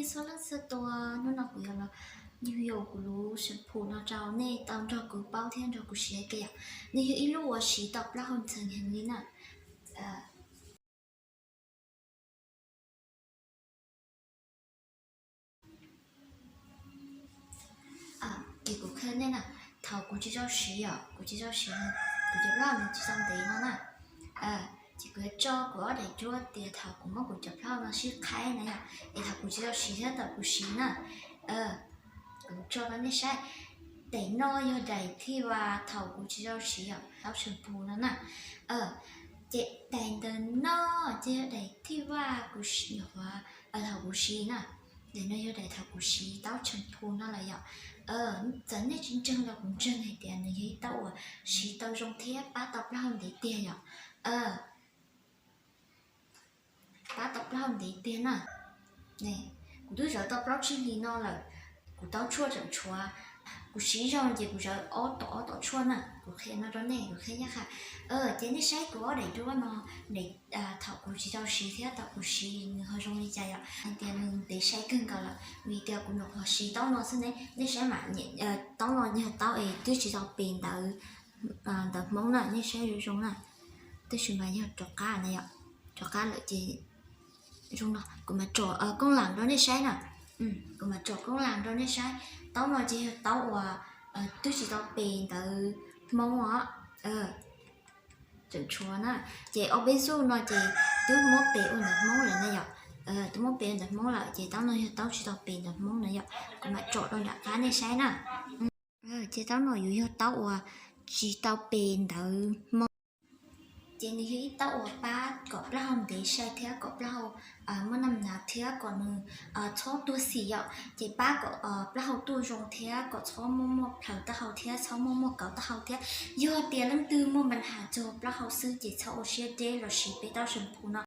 Txhua leej txhua tus, hnub no kuv yuav los yug yus kuv lub shampoo no rau nej tau nrog kuv paub thiab nrog kuv siv ua ke yom. Nws yog ib lub uas siv tau plaub hau ntxhee heev li na. Ces kuv qhia nej na, thaum kuv tsis tau siv yom, kuv tsis tau siv, kuv cov plaub hau nws tsis tau ntev no na. Ces kuv yuav tso kuv ob daim duab tias thaum kuv muab kuv cov plaub hau no sib qhaib na yom, es thaum kuv tsis tau siv thiab thaum kuv siv na. Kuv tso rau nej saib. Daim no yog daim thij vas thaum kuv tsis tau siv yom, taub shampoo no na. Ces daim ntawm no ces yog daim thij vas kuv siv, thaum kuv siv na. Daim no yog daim thaum kuv siv taub shampoo no lawm yom. Txawm nej tsis ntseeg los kuv ntseeg hais tias nws yog ib taub uas siv tau zoo thiab pab tau plaub hau ntev tiag yom. Pab tau plaub hau ntev tiag na. Kuv twb zawv tau plaub tsib hlis no lawm, kuv taub tshuaj tseem tshuav. Kuv siv zog ces kuv zawv ob tom ob tom tshuaj na, kuv qhia no rau nej, kuv qhia yaj qha. Ces nej saib kuv ob daim duab no, thaum kuv tsis tau siv thiab thaum kuv siv nws ho zoo li cas yom, hais tias nws ntev sai kawg nkaus lawm, vim tias kuv nyuam qhuav siv taub no xwb ne. Nej saib mas, taub no yog taub es twb tsis tau pes ntawv, ntawv Hmoob na, nej saib zoo zoo na. Tab sis mas yog rov qab na yom, rov qab lawm ces zoo no, kuv mam tsom koob las rau nej saib na. Kuv mam tsom koob las rau nej saib. Taub no ces yog taub uas twb tsis tau pes ntawv Hmoob os. Tseem tshuav na, ces ob peb xuj no ces twb muab pes ua ntawv Hmoob lawm na yom. Twb muab pes ua ntawv Hmoob lawm ces taub no yog taub tsis tau pes ntawv Hmoob na yom. Kuv mam tsom rau nram qab nej saib na. Ces taub no yuav yog taub uas tsis tau pes ntawv Hmoob. Ces nws yog ib taub uas pab kom plaub hau ntev sai thiab kom plaub hau muaj naj nav thiab kom nws txhob tuag xim yom. Ces pab kom plaub hau tuaj zoo thiab kom txhob muaj muaj plhaws taub hau thiab txhob muaj muaj kauv taub hau thiab. Yog tias leej twg muaj npa nhas txog plaub hau xwb ces txhob ua siab deb los siv peb taub shampoo no.